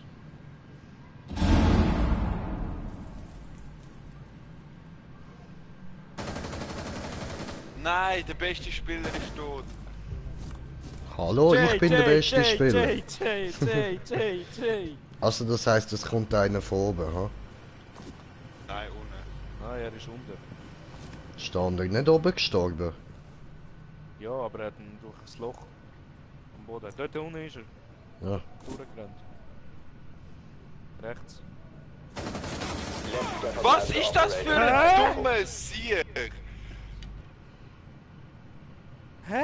Nein, der beste Spieler ist tot. Hallo, ich bin der beste Spieler. Jay. Also das heißt, es kommt einer von oben, ha? Nein, unten. Nein, er ist unten. Ist der andere nicht oben gestorben? Ja, aber er hat ihn durch das Loch am Boden. Dort unten ist er. Ja. Durchgerannt. Rechts. Letzter Was verbleibender ist das für Operator. ein dummes Sieg? Hä?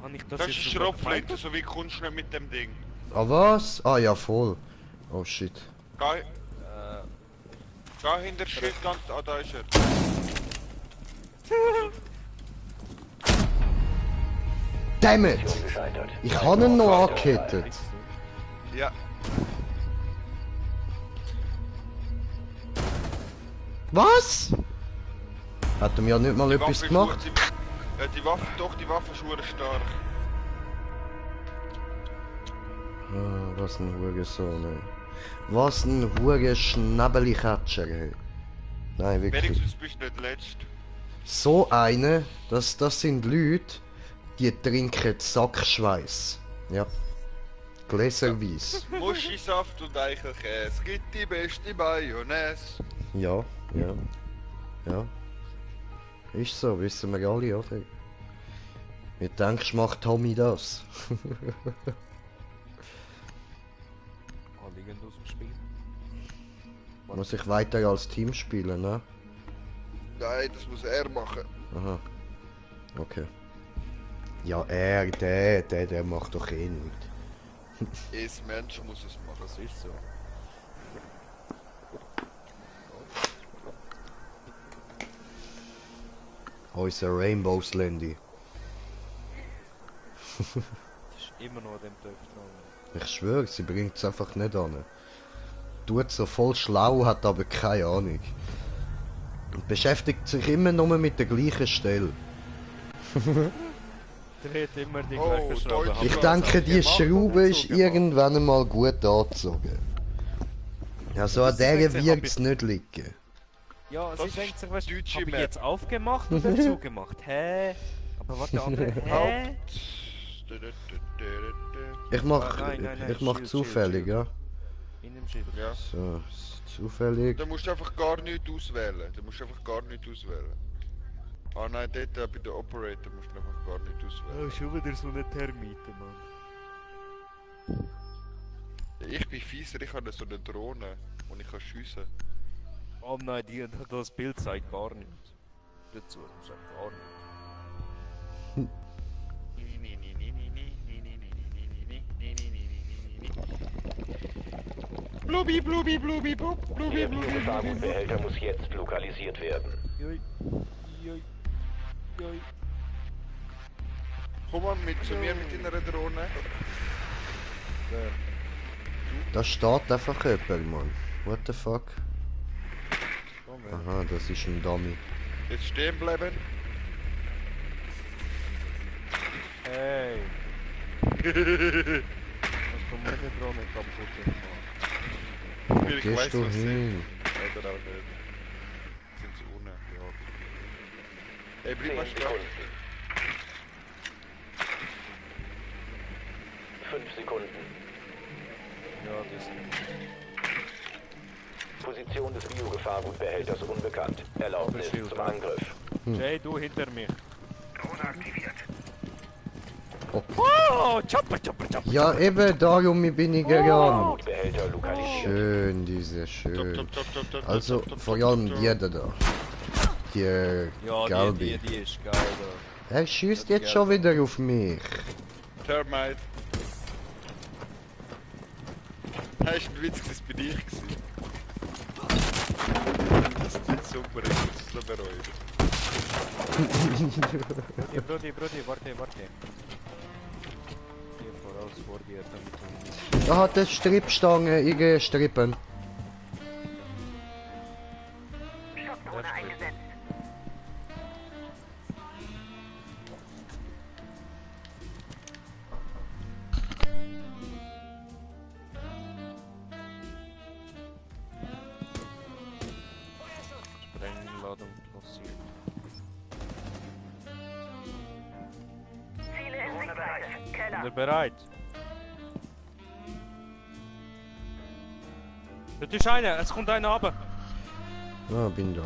Habe ich das Das jetzt ist so Schrotflinte, gemeint? so wie kommst du nicht mit dem Ding. Ah was? Ah ja, voll. Oh shit. Geh, geh hinter Schild ganz. Ah, da ist er. Dammit! Gescheitert. Ich habe ihn noch angehittet. Ja, Was? Hat er mir ja nicht mal die etwas Waffe ist gemacht? die Waffe, doch, die Waffe ist hure stark. Ah, was ein Hurensohn, ey. Was ein Hurenschnabeli-Katscher, ey. Nein, wirklich. Wenigstens bist du nicht letzt. So eine, das sind Leute, die trinken Sackschweiß. Ja. Gläserweise. Muschisaft und Eichelkäse gibt die beste Mayonnaise. Ja, ja. Ja. Ist so, wissen wir alle, oder? Wie denkst du, macht Tommy das? Anliegend aus dem Spiel. Muss ich weiter als Team spielen, ne? Nein, das muss er machen. Aha. Okay. Ja, der macht doch eh nichts. Ein Mensch muss es machen. Das ist so. Unser Rainbow Slendy. Das ist immer noch an dem Töpf dran. Ich schwöre, sie bringt es einfach nicht an. Tut so voll schlau, hat aber keine Ahnung. Und beschäftigt sich immer nur mit der gleichen Stelle. Dreht immer die Oh, gleiche Schraube. Deutsch. Ich Ja, denke, die gemacht Schraube oder ist zugemacht? irgendwann einmal gut angezogen. Also an Das der denkt sich, wird hab es nicht liegen. Ja, Das sie ist denkt sich, weißt du, deutsche hab ich Map. jetzt aufgemacht oder zugemacht? Hä? Aber was der andere? Hä? Ich mach, Nein, ich mach Shield, zufällig, Shield. ja. In dem Schild. Ja. So, zufällig. Da musst du einfach gar nichts auswählen. Da musst du einfach gar nichts auswählen. Ah nein, dort bei der Operator musst du einfach gar nichts auswählen. schon wieder so eine Termite, Mann. Ich bin fieser, ich habe so eine Drohne und ich kann schiessen. Oh nein, das Bild zeigt gar nichts. Dazu, das sagt gar nichts. Blubi, blubi, blubi, bub, blubi, Der blubi, blubi. Biogefahrgutbehälter muss jetzt lokalisiert werden. Joi. Joi. Joi. Komm mal mit zu mir mit deiner Drohne. Da steht einfach jemand, Mann. What the fuck? Komm her. Aha, das ist ein Dummy. Jetzt stehen bleiben. Hey. Hast du meine Drohne kaputt gemacht? Ich Gehst weiss, du was sie hin? sind. Oder auch nicht. Sind sie ohne. Ja. Ey, bleib 10 mal stehen. Sekunden. 5 Sekunden. Ja, das Position des Biogefahrgutbehälters unbekannt. Erlaubnis Shield, zum ja. Angriff. Jay, du hinter mir. Drohne aktiviert. Oh, chopper, chopper, chopper. Ja, eben, darum bin ich gerannt. Behälter lokalisiert. Schön, diese Top, schön. top, top, top, top, Also, top, top, vor top, allem top. jeder da. Die Ja, gelbe. die ist geil da. Er schießt jetzt schon wieder auf mich. Termite. Das ist ein Witz, das bin ich gewesen. Das ist nicht super, ich muss es so bereuen. Brody, warte. Hier voraus vor dir, damit du nicht... Da hat er Strippstange, ich gehe strippen. Schockdrohne eingesetzt. Sprengladung passiert. Ziele in Sichtweite. Keller. Sind wir bereit? Das ist einer, es kommt einer runter. Ah, bin da.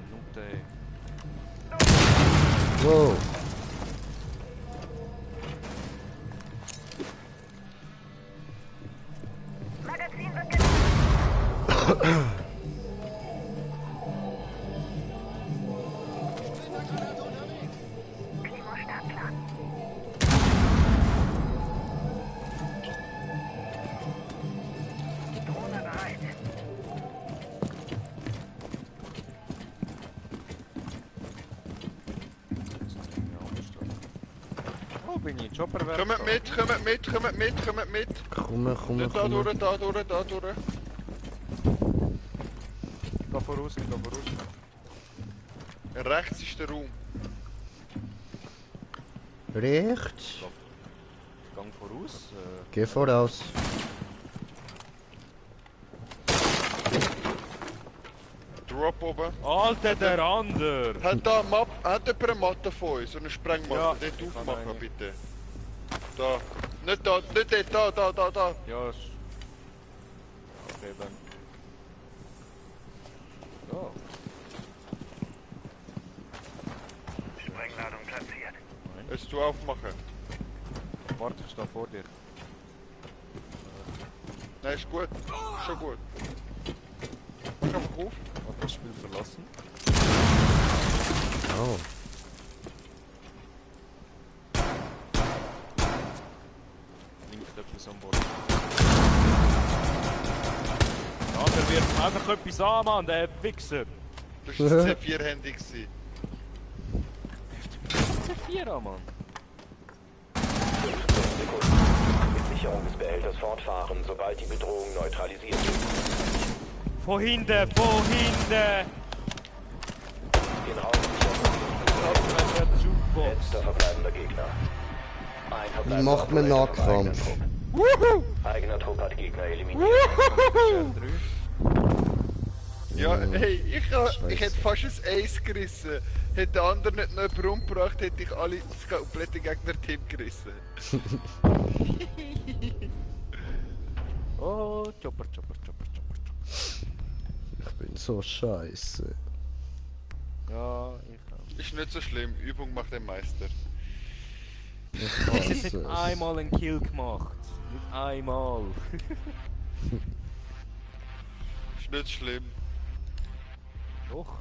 Minute, ey. Wow. Magazin wird geladen. Klimo-Startplan. Drohne bereit. bin ich? Chopper Kommt mit, kommt mit, kommt mit, kommt mit. Komm, Nicht da durch, da durch, da durch. Geh voraus, geh voraus. Rechts ist der Raum. Rechts. Gang voraus. Geh voraus. Drop oben. Alter, der andere! Hat da hat jemand eine Matte von uns? So eine Sprengmatte? Ja, Dort ich kann aufmachen eine. bitte. Da. Nicht da, nicht dort, da. Ja, ist... Okay, dann. So. Sprengladung platziert. Willst du aufmachen? Warte, ich stehe vor dir. Nein, ist gut. Schon gut. Mach einfach auf. Hab das Spiel verlassen. Oh. Linkt etwas an Bord. Ja, der wirft mir einfach etwas an, Mann, der Wichser. Das war ein C4-Handy. C4 an, Mann. 15 Sekunden. Mit Sicherung des Behälters fortfahren, sobald die Bedrohung neutralisiert ist. Von hinten, von hinten! Den Raum sichern. Der Jukebox. Letzter verbleibender Gegner. Ein Wie verbleibender macht man Operator vom eigenen Nahkampf? Trupp. Eigener Trupp hat Gegner eliminiert. Ja, hey, ich Scheiße. hätte fast ein Ace gerissen. Hätte der andere nicht noch jemanden umgebracht, hätte ich alle das komplette Gegner-Team gerissen. Oh, Chopper. Ich bin so scheiße. Ja, ich Ist nicht so schlimm, Übung macht den Meister. Ich Ich habe jetzt hasse nicht es. einmal einen Kill gemacht. Nicht einmal. Ist nicht schlimm. Doch.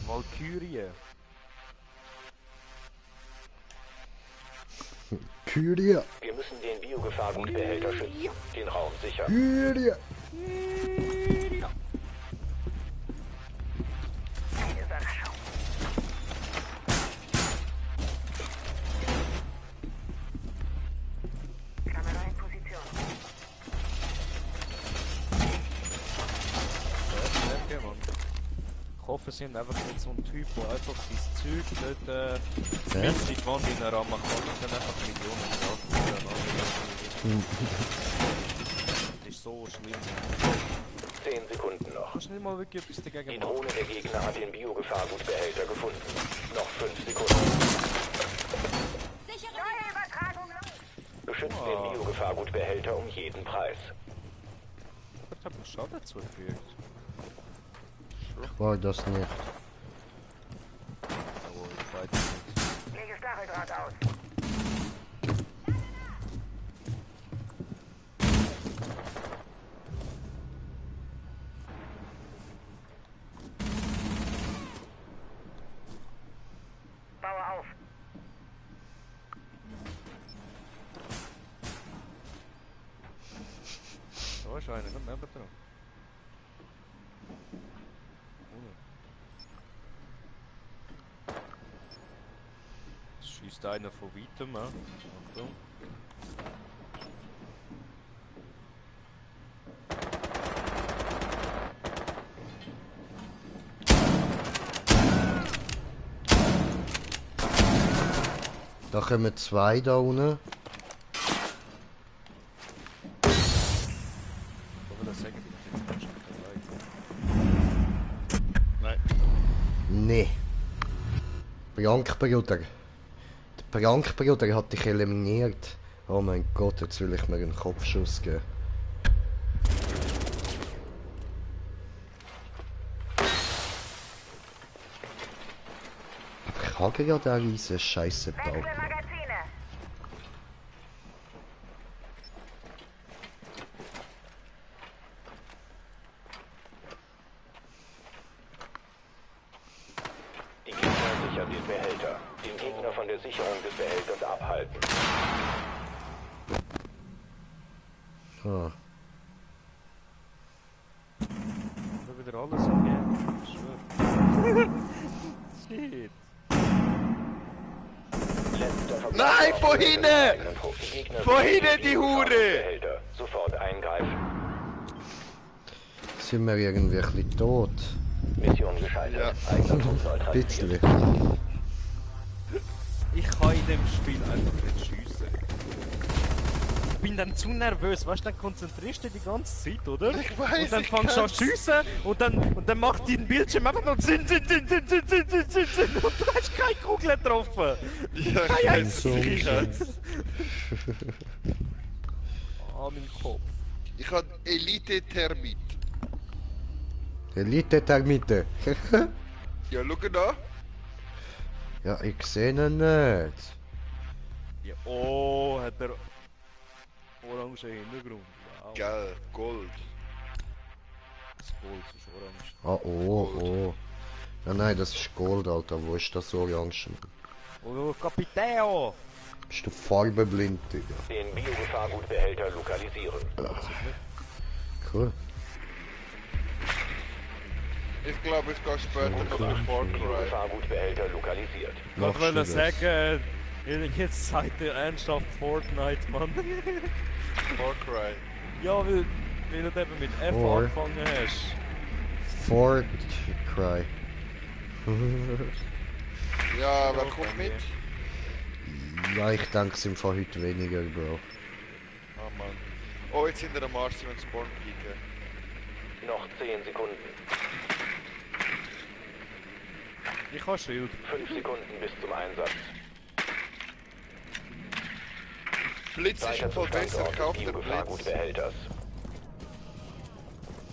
Valkyrie. Kyrie. Wir müssen den Biogefahrgutbehälter schützen. Den Raum sichern. Kyrie. Eine Überraschung. Kamera in Position. Stärke, Mann. Ich hoffe, sie sind einfach nicht so ein Typ, der einfach sein Zeug dort mit in die Wand in den Rahmen kann und dann einfach Millionen Sachen. Das ist so schlimm. 10 Sekunden noch. Kannst du nicht mal wirklich etwas Die dagegen machen? Drohne der Gegner hat den Biogefahrgutbehälter gefunden. Noch 5 Sekunden. Neue Übertragung. Beschützt den Biogefahrgutbehälter um jeden Preis. Ich hab einen Schaden zugefügt. Ich war das nicht. Aber ich weiß nicht. Lege Stacheldraht aus. Baue auf. Da ist einer, komm, neben dran. Es schießt einer von weitem, Achtung. Da kommen zwei da unten. Aber das sagen die nicht dabei. Nein. Nee. Brankbruder. Der Brankbruder hat dich eliminiert. Oh mein Gott, jetzt will ich mir einen Kopfschuss geben. Aber ich habe ja den riesen Scheiße Wechsle gebaut. Magazine. Die Gegner sichern den Behälter. Den Gegner von der Sicherung des Behälters abhalten. Ah. Da wieder alles angehen. Shit. Letzter Verbleib Nein, auf von der hinten! eigenen Frucht. Die Gegner Von sind hinten, die Hure! Behälter. Sofort eingreifen. Sind wir irgendwie ein bisschen tot? Mission gescheitert. Eigener Trupp neutralisiert. Bisschen. Ich kann in dem Spiel einfach nicht schiessen. Ich bin dann zu nervös, weißt du, dann konzentrierst du dich die ganze Zeit, oder? Ich weiß, und dann ich fängst du an kann's. zu schiessen und dann macht dein Bildschirm einfach nur Zin und du hast keine Kugel getroffen. Ja, Kein ich einziges. kann's. Ah, mein Kopf. Ich hab Elite-Termit. Elite-Termite. Ja, schau da. Ja, ich sehe ihn nicht. Ja, oh, hat er orange Hintergrund. Wow. Geil, Gold. Das Gold ist orange. Ah, oh. Ja, nein, das ist Gold, Alter. Wo ist das Orange? Oh, Capiteo! Bist du farbenblind, Digga? Den Biogefahrgutbehälter lokalisieren. Cool. Ich glaube, ich gehe später noch zu Far Cry. Biogefahrgutbehälter lokalisiert. Ich Machst du wollte das? sagen, jetzt seid ihr ernsthaft Fortnite, Mann. Far Cry. Ja, weil du eben mit F Or- angefangen hast. Fort Cry. Ja, wer kommt mit? Ja, ich denke, es sind von heute weniger, Bro. Ah, Mann. Oh, jetzt sind wir am Arsch, wenn Spawn kicken. Noch 10 Sekunden. Ich habe Schild. 5 Sekunden bis zum Einsatz. Blitz ist im Fall besser, Standort kauf des den Blitz. Biogefahrgutbehälters.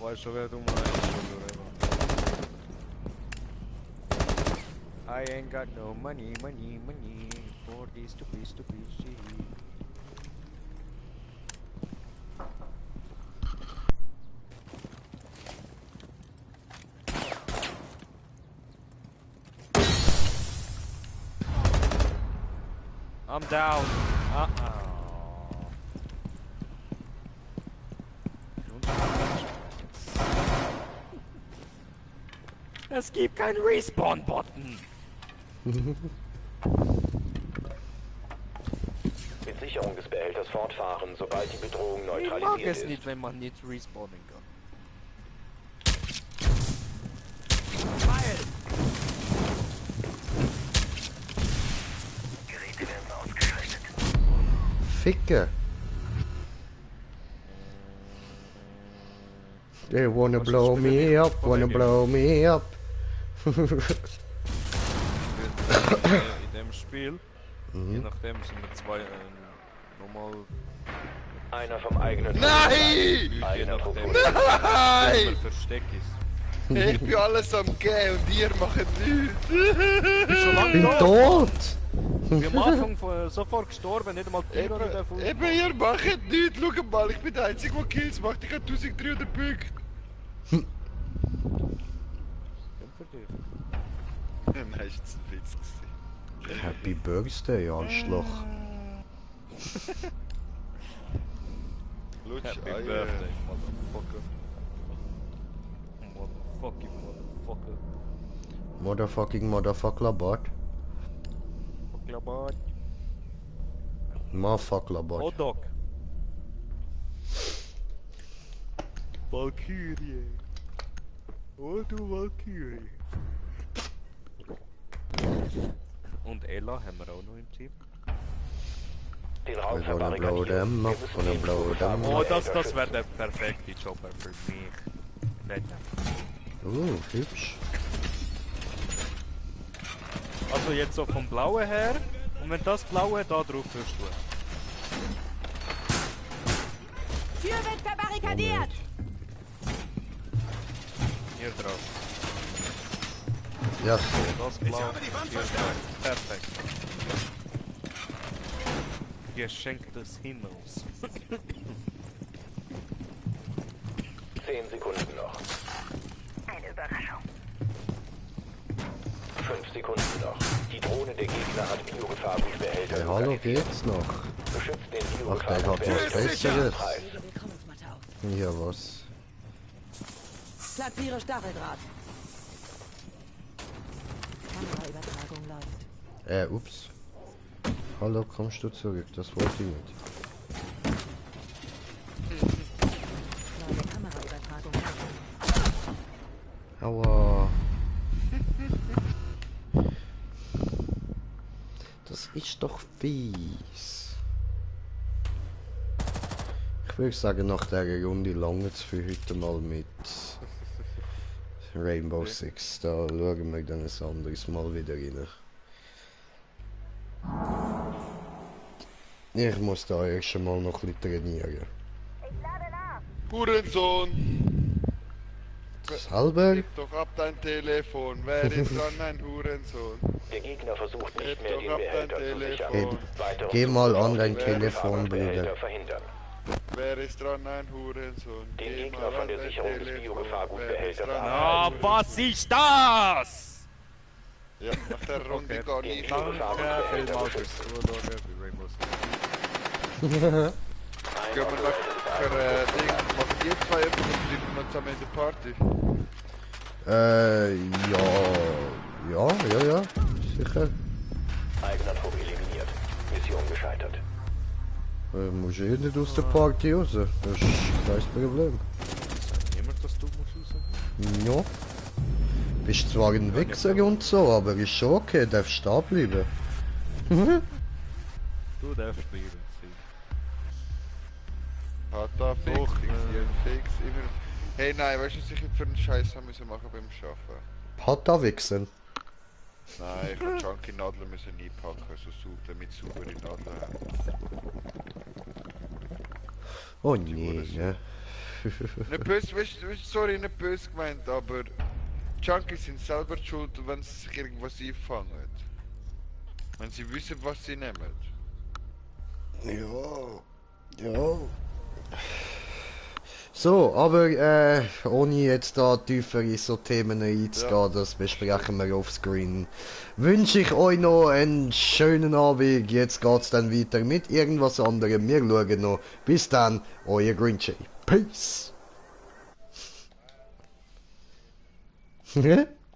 Weißt du, wer du meinst? I ain't got no money for this stupid shit. I'm down. Es gibt keinen Respawn-Button. Mit Sicherung des Behälters fortfahren, sobald die Bedrohung Ich mag neutralisiert es ist. nicht, wenn man nicht respawnen kann. Ficke. They wanna Was blow ist me für up, wanna Kollege? blow me up. In dem Spiel, je nachdem sind wir zwei normal. Einer vom eigenen Nein! Je Eigener nachdem, Trupp. Nein! wer Versteck ist. Ich bin alles am Gehen und ihr macht nichts. Schon lange Bin da. tot! Wir am Anfang sofort gestorben, nicht einmal Tiro oder der Fuß. Eben, ihr macht nichts. Schau mal, ich bin der Einzige, der Kills macht. Ich habe 1300 Punkte. Für dich. Nein, ist das ein Witz gewesen. Happy Birthday, Arschloch. Lutsch Happy Eier. Birthday, Motherfucker. Motherfucking Motherfucker. Motherfucker bot. Fucklabot. Motherfucker bot. Hotdog. Valkyrie. Oh du Valkyrie. Und Ella haben wir auch noch im Team. Den Raum We're gonna blow verbarrikadieren. them up, Wir müssen gonna den blow them Biogefahrgutbehälter Oh, das wäre schützen. der perfekte Jobber für mich. Wetter. Hübsch. Also jetzt so vom Blauen her. Und wenn das Blaue da drauf wirst du. Tür wird verbarrikadiert! Hier drauf. Ja, so. Das Blau. Hier drauf. Perfekt. Geschenk des Himmels. 10 Sekunden noch. Eine Überraschung. 5 Sekunden noch. Die Drohne der Gegner hat Biogefahrgutbehälter. Hey, hallo, geht's noch? Beschützt den Ach, der hat was Biogefahrgutbehälter. Besseres. Willkommensmatte auf. Ja, was? Platziere Stacheldraht. Kameraübertragung läuft. Ups. Hallo, kommst du zurück? Das wollte ich nicht. Neue Kameraübertragung läuft. Aua. Das ist doch fies. Ich würde sagen, nach dieser Runde lange es für heute mal mit Rainbow Six. Da schauen wir dann ein anderes Mal wieder rein. Ich muss da erst mal noch ein bisschen trainieren. Hurensohn! Selber? Gib doch ab dein Telefon, wer ist dran, ein Hurensohn? Der Gegner versucht nicht Gib mehr, doch den ab dein Behälter zu sichern. Telefon. Weitere Geh mal an Versuche dein aus dem Telefon, Behälter Bruder. verhindern. Wer ist dran, ein Hurensohn? Den Geh Gegner mal von an der dein Sicherung des Telefon. Biogefahrgutbehälters Wer ist dran, ein Ah, Hurensohn? was ist das? Ja, nach der Runde Okay. gar nicht. Danke vielmals fürs Zuschauen bei Rainbow Six. Gehen wir nachher Ding, machen ihr zwei etwas und bleiben wir zusammen in der Party? Ja, sicher. Eigener Trupp eliminiert. Mission gescheitert. Musst du nicht aus der Party raus. Das ist kein Problem. Sagt niemand, dass du musst raus? Ja. Bist zwar ein Wichser und so, aber ist schon okay, darfst da bleiben. Du darfst bleiben. Hat da fix, fix, immer. Hey nein, weißt du, was ich für einen Scheiß haben müssen machen beim Arbeiten? Hat da wichsen. Nein, ich hab Chunky Nadeln müssen einpacken, damit saubere Nadeln haben. Oh nee, ne? Nicht böse, sorry, nicht böse gemeint, aber Junkies sind selber schuld, wenn sie sich irgendwas einfangen. Wenn sie wissen, was sie nehmen. Ja. So, aber ohne jetzt da tiefer in so Themen einzugehen, das besprechen wir offscreen. Wünsche ich euch noch einen schönen Abend. Jetzt geht's dann weiter mit irgendwas anderem. Wir schauen noch. Bis dann, euer Grinchy. Peace.